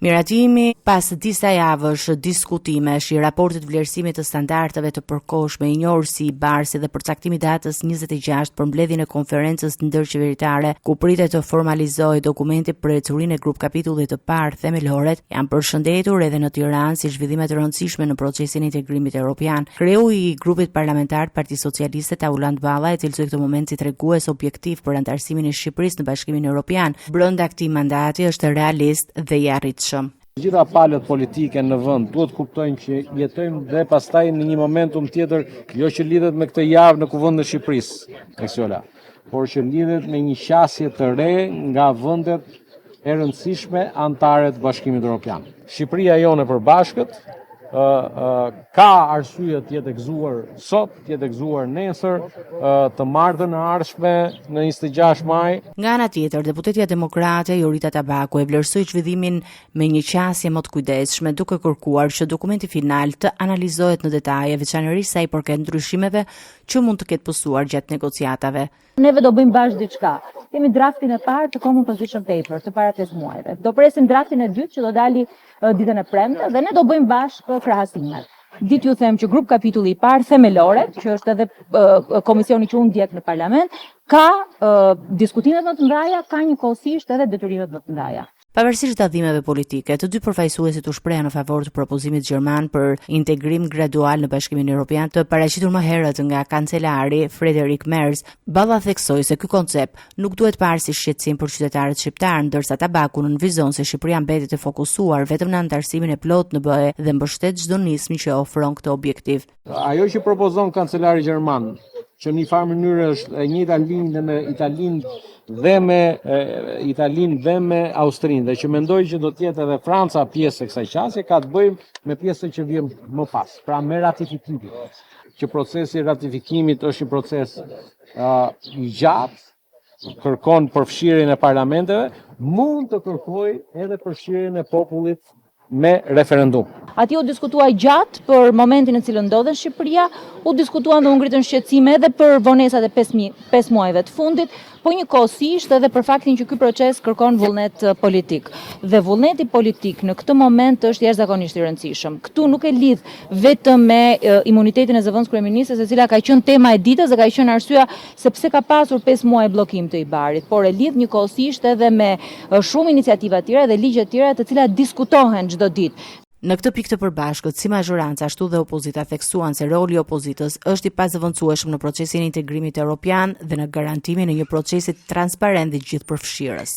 Miratimi pas disa javësh diskutimesh i raportit të vlerësimit të standardeve të përkohshme i njohur si IBAR si dhe përcaktimi i datës 26 për mbledhjen e konferencës ndërqeveritare ku pritet të formalizohet dokumenti për ecurinë e grup kapitullit të parë themeloret janë përshëndetur edhe në Tiranë si zhvillime të rëndësishme në procesin e integrimit europian. Kreu i grupit parlamentar të Partisë Socialiste Taulant Balla e cilësoi këtë moment si tregues objektiv për anëtarësimin e Shqipërisë në Bashkimin Europian. Brenda këtij mandati është realist dhe i arritshëm. Të gjitha palët politike në vend duhet të kuptojnë që jetojmë dhe pastaj në një momentum tjetër, jo që lidhet me këtë javë në Kuvendin e Shqipërisë, Eksiola, por që lidhet me një qasje të re nga vendet e rëndësishme anëtare të Bashkimit Evropian. Shqipëria jonë e përbashkët ka arsye të jetë e gëzuar sot, të jetë e gëzuar nesër, të martën e ardhshme në 26 maj. Nga ana tjetër, deputetja demokrate Jorida Tabaku e vlerësoi zhvillimin me një qasje më të kujdesshme, duke kërkuar që dokumenti final të analizohet në detaje, veçanërisht sa i përket ndryshimeve që mund të ketë pësuar gjatë negociatave. Neve do bëjmë bashkë diçka. Kemi draftin e parë të Common Position Paper të para 5 muajve. Do presim draftin e dytë që do dali ditën e premte dhe ne do bëjmë bashkë krahasimet. Di t'ju them që grup kapitulli i parë themeloret, që është edhe komisioni që unë ndjek në parlament, ka diskutimet më të mëdha, ka njëkohësisht edhe detyrimet më të mëdha. Pavarësisht dallimeve politike, të dy përfaqësuesit u shprehën në favor të propozimit gjerman për integrim gradual në Bashkimin Evropian të paraqitur më herët nga kancelari Friedrich Merz. Balla theksoi se ky koncept nuk duhet parë si shqetësim për qytetarët shqiptarë, ndërsa Tabaku nënvizon se Shqipëria mbetet e fokusuar vetëm në anëtarësimin e plotë në BE dhe mbështet çdo nismë që ofron këtë objektiv. Ajo që propozon kancelari gjerman, që në një farë mënyre është e njëjta linjë me Italinë dhe me e, Italinë dhe me Austrinë dhe që mendoj që do të jetë edhe Franca pjesë e kësaj qasje, ka të bëjë me pjesën që vjen më pas, pra me ratifikimin. Që procesi i ratifikimit është një proces uh, i gjatë, kërkon përfshirjen e parlamenteve, mund të kërkojë edhe përfshirjen e popullit me referendum. Atje u diskutua gjatë për momentin në cilën ndodhen Shqipëria, u diskutuan dhe u ngritën shqetësime edhe për vonesat e 5 muajve të fundit, po njëkohësisht edhe për faktin që ky proces kërkon vullnet politik. Dhe vullneti politik në këtë moment është jashtëzakonisht i rëndësishëm. Këtu nuk e lidh vetëm me imunitetin e zëvendëskryeministres, e cila ka qenë tema e ditës dhe ka qenë arsyeja se pse ka pasur 5 muaj bllokim të IBAR-it, por e lidh njëkohësisht edhe me shumë iniciativa tjera dhe ligje tjera të cilat diskutohen çdo ditë. Në këtë pikë të përbashkët, si mazhoranca ashtu dhe opozita theksuan se roli i opozitës është i pazëvendësueshëm në procesin e integrimit europian dhe në garantimin e një procesi transparent dhe gjithëpërfshirës.